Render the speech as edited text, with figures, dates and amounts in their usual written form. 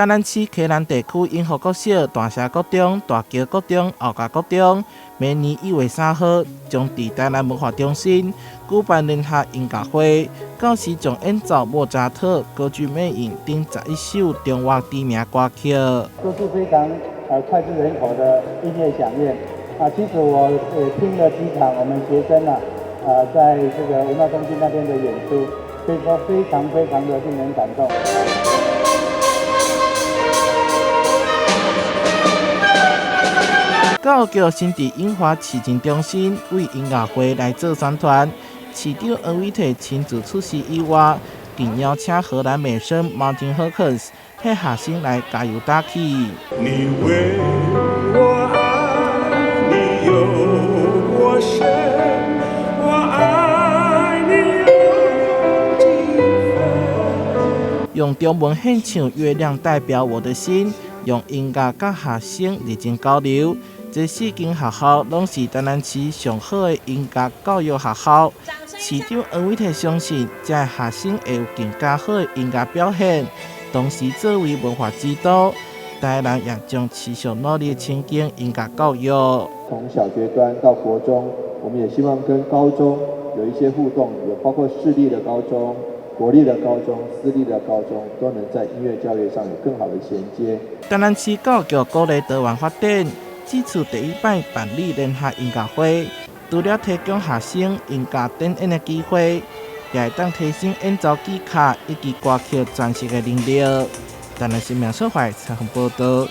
台南市溪南地區永和國小、大社國中、大橋國中、後甲國中，明年1月3號將佇台南文化中心舉辦聯合音樂會，到時將演奏莫扎特《歌劇魅影》等11首中外知名歌曲。都是非常膾炙人口的音樂饗宴。啊，其實我也聽了幾場我們學生啊，在這個文化中心那邊的演出，可以說非常非常的令人感動。教育局先佇永華市政中心為音樂會來做宣傳，市長黃偉哲親自出席以外，更邀請荷蘭美聲 Martin Hawkins 替學生來加油打氣。你為我愛你有多深，我愛你有幾分。用中文獻唱《月亮代表我的心》，用音樂佮學生熱情交流。這四間學校攏是台南市上好的音樂教育學校。市長黃偉哲相信，這个學生會有更加好的音樂表現。同時，作為文化之都，台南也將持續努力深耕音樂教育。從小學端到國中，我們也希望跟高中有一些互動，有包括市立的高中、國立的高中、私立的高中，都能在音樂教育上有更好的銜接。台南市教育局鼓勵多元發展，這次第一擺辦理聯合音樂會，除了提供學生音樂展演的機會，也會當提升演奏技巧以及歌曲詮釋的能力。台南新聞小懷採訪報道。